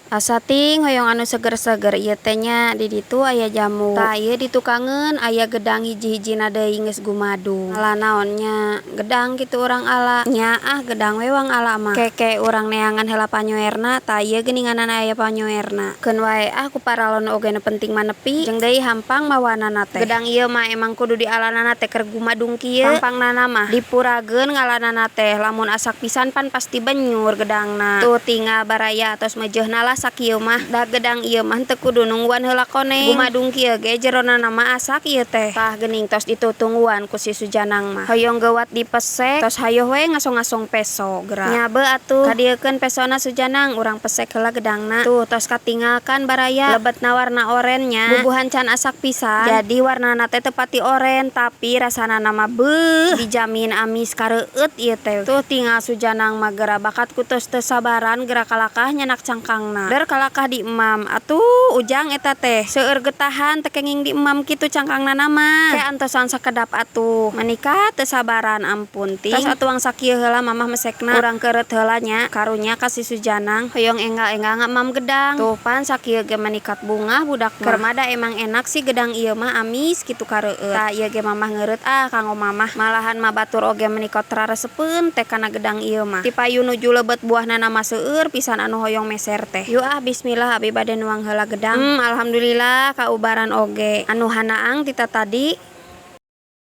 Asa ting hoyong anu seger-seger ieu teh nya di ditu aya jamu. Tah, ieu ditukangeun aya gedang hiji-hijina deui geus gumadung. Ala naon nya, gedang kitu urang ala. Nya ah, gedang we wang ala mah. Ke urang neangan heula panyoerna. Tah, ieu geuninganan aya panyoerna. Keun wae ah ku paralon oge, nu penting mah nepi jeung deui hampang mawanana teh. Gedang ieu mah emang kudu dialanana teh keur gumadung kieu. Pangpangnana mah dipurageun ngalanana teh, lamun asak pisan pan pasti benyur gedangna. Tuh, tinggal baraya atos meujeuhna lah sakieu mah. Da gedang ieu mah teu kudu nungguan heula koneng. Gumadung kieu ge jeronana mah asak ieu teh. Tah, geuning tos ditutungguan ku si Sujanang mah. Hoyong geuwat dipesek, tos hayoh we ngasong-ngasong peso geura. Nya beuh atuh, kadieukeun pesona, Sujanang, urang pesek heula gedangna. Tuh, tos katingal kan, baraya? Lebetna warna oren nya. Bubuhan can asak pisan, jadi warnana teh teu pati oren, tapi rasana mah beuh, dijamin amis kareueut ieu teh. Tuh, tinggal Sujanang mah geura bakat ku tos teu sabaran geura kalakah nyandak cangkangna. Der kalakah di emam atuh Ujang eta teh. Seueur getahan teu kenging di emam kitu cangkangna mah. Ke antosan sakedap atuh. Meuni teu sabaran, ampun ting. Tos atuang sakieu heula mamah mesekna. Urang keureut heula nya, karunya ka si Sujanang hoyong enggal-enggal ngamam gedang. Tuh, pan sakieu ge manikat bungah budak mah. Keur mah da emang enak sih gedang ieu mah, amis kitu kareueut. Tah, ieu ge mamah ngeureut ah kanggo mamah. Malahan mah batur oge meuni raresepeun teh kana gedang ieu mah. Ti payu nuju lebet buahna mah seueur pisan anu hoyong meser teh. Yuk ah, bismillah, abi bade nuang heula gedang. Alhamdulillah kaubaran oge. Anu hanaang tita tadi.